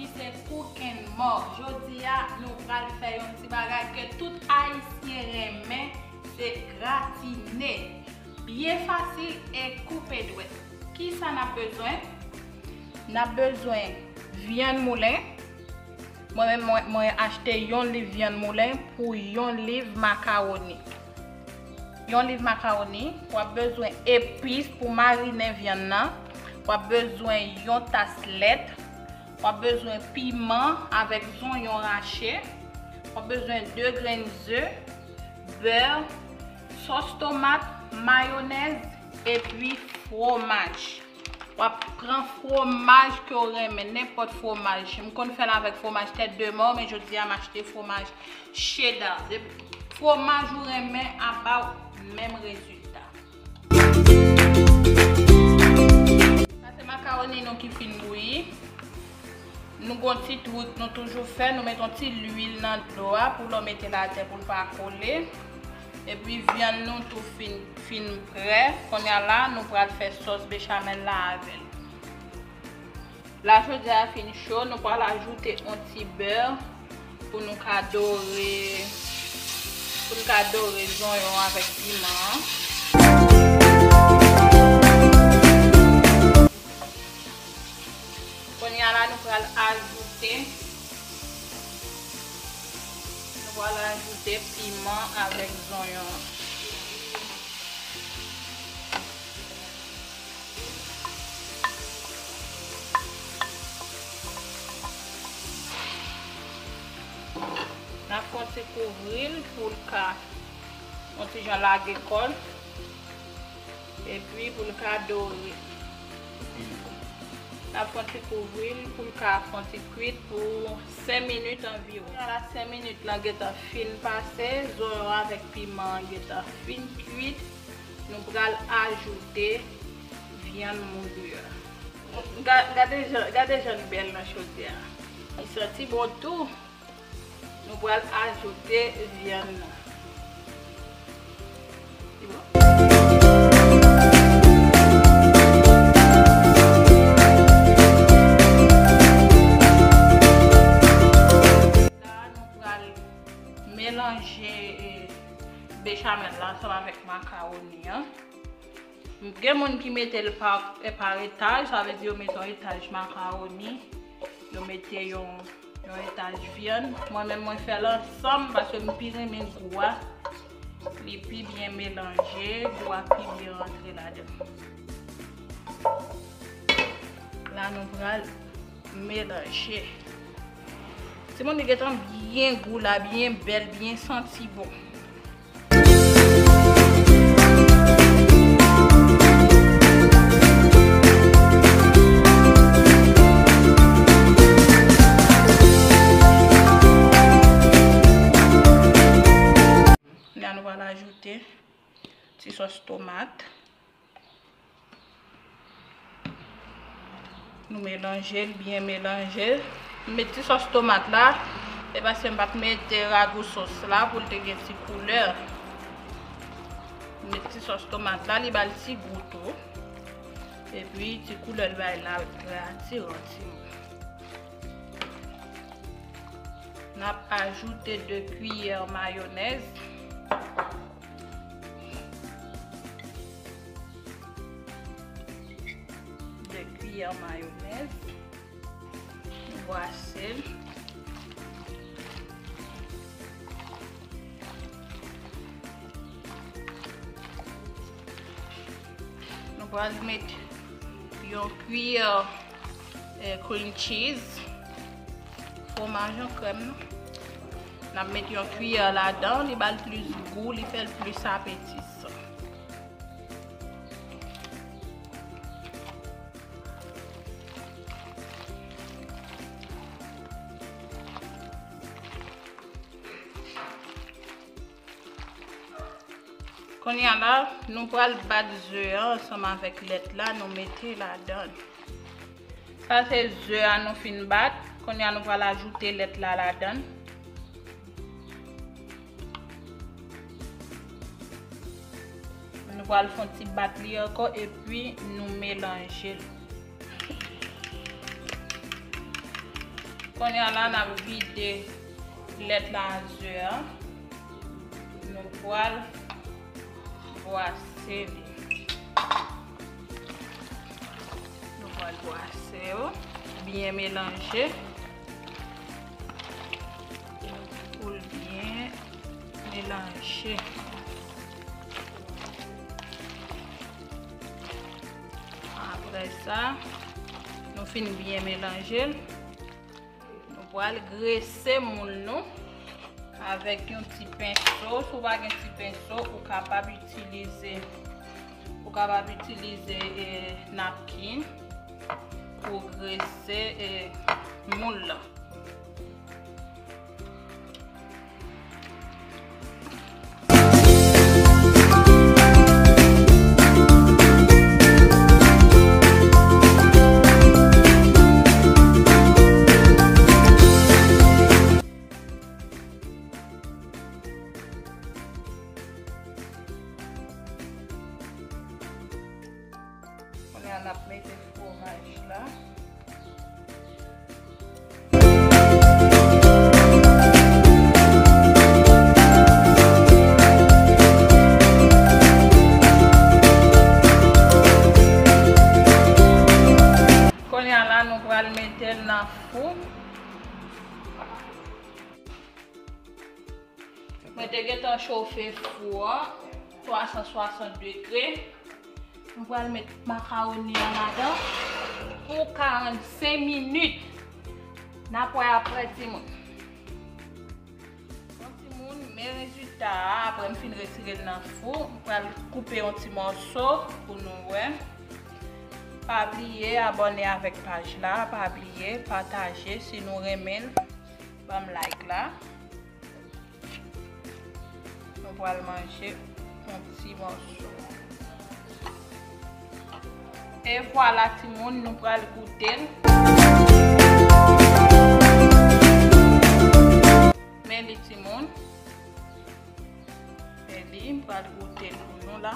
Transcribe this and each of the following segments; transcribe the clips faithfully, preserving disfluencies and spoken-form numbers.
Ki se Cook and More. Jodi a, nou pral fè yon ti bagay ke tout Ayisyen renmen, se gratine. Byen fasil e koupe dwèt. Kisa n ap bezwen? N ap bezwen vyann moulen. Mwen menm, mwen, mwen achte yon liv vyann moulen pou yon liv makawoni. Yon liv makawoni, w ap bezwen epis pou marinen vyann nan. W ap bezwen yon tas lèt. W ap bezwen piman avèk zonyon rache. W ap bezwen de grenn ze, bè, sòs tomat, mayonèz, epi fwomaj. W ap pran fwomaj ke w renmen, nenpòt fwomaj. M konn fè l avèk fwomaj tèt de mò, men jodi a m achte fwomaj cheda. Se fwomaj ou renmen, ap ba w menm rezilta. Sa se makawoni nou ki fin bouyi. Nou gon ti trik nou toujou fè, nou met yon ti lwil nan dlo a pou lè w mete l atè pou l pa kole. Epi vyann nou tou fin, fin prè. Kounye a la, nou pral fè sòs bechamèl la avè l. La jodi a fin cho, nou pral ajoute yon ti bè pou nou ka dore, pou nou ka dore zonyon avèk piman an. Kounye a la, nou pral ajoute, nou pral ajoute piman avèk zonyon an. N ap fè yon ti kouvri l pou l ka yon ti jan lage kò l. Epi pou l ka dore. N ap fè yon ti kouvri l pou l ka fè yon ti kwit pou senk minit anviwon. Kounye a la senk minit lan gentan fin pase, zonyon avèk piman an gentan fin kwit. Nou pral ajoute vyann mouli a. Ga-, gade jan, gade jan l bèl nan chodyè a. Li santi bon tou. Nou pral ajoute vyann nan. Li bon. La, nou pral melanje, eh, bechamèl la ansanm avèk makawoni an. Gen moun ki mete l pa, eh, pa etaj, sa vle di yo mete yon etaj makawoni, yo mete yon, yon etaj vyann. Mwen menm, mwen fè l ansanm paske m pi renmen gou a. Li pi byen melanje, gou a pi byen rantre ladan. La, nou pral melanje. Timoun, li gentan byen gou la, byen bèl, byen santi bon. La, nou pral ajoute ti sòs tomat. Nou melanje l, byen melanje l. M met ti sòs tomat la, se paske m pa t mete ragou sòs la pou l te gen ti koulè. M met ti sòs tomat la, li ba l ti gou tou. Epi ti koulè l bay la trè atiran, timoun. N ap ajoute de kiyè mayonèz. De kiyè mayonèz. Brase l. Nou pral met yon kiyè, eh, cream cheese, fwomaj an krèm nan. N ap met yon kiyè ladan, li ba l plis gou, li fè l plis apetisan. Kounye a la, nou pral bat ze a ansanm avèk lèt la, nou mete ladan. Sa se ze a nou fin bat. Kounye a nou pral ajoute lèt la ladan. Nou pral fè yon ti bat li ankò epi nou melanje l. Kounye a la, n ap vide lèt la, ze a. Nou pral bwase li. Nou pral bwase yo, byen melanje pou l byen melanje. Apre sa, nou fin byen melanje l, nou pral grese moul nou avèk yon ti penso. Si w pa gen ti penso, ou kapab itilize, ou kapab itilize, eh, napkin pou grese, eh, moul la. Kounye a n ap mete fwomaj la. Kounye a la, nou pral mete l nan fou. Mwen te gentan chofe fou a twa san swasant degre. Mwen pral met makawoni an ladan pou karannsenk minit. N ap wè apre, timoun. Bon, timoun, men rezilta a, apre m fin retire l nan fou, m pral koupe yon ti mòso pou nou wè. Pa bliye abòne avèk paj la, pa bliye pataje si nou renmen l, ban m like la. Nou pral manje yon ti mòso. E vwala, timoun, nou pral goute l. Men li, timoun. Men li, m pral goute l pou nou la.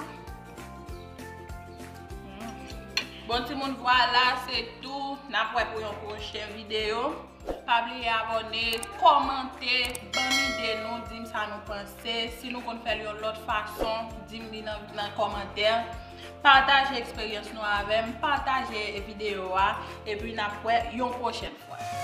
Mm. Bon, timoun, vwala, se tou. N ap wè pou yon pwochen videyo. Pa bliye abòne, kòmante, ban m ide nou, di m sa nou panse. Si nou konn fè l yon lòt fason, di m li nan, nan kòmantè. Pataje eksperyans nou avè m, pataje videyo a, epi n ap wè yon pwochèn fwa.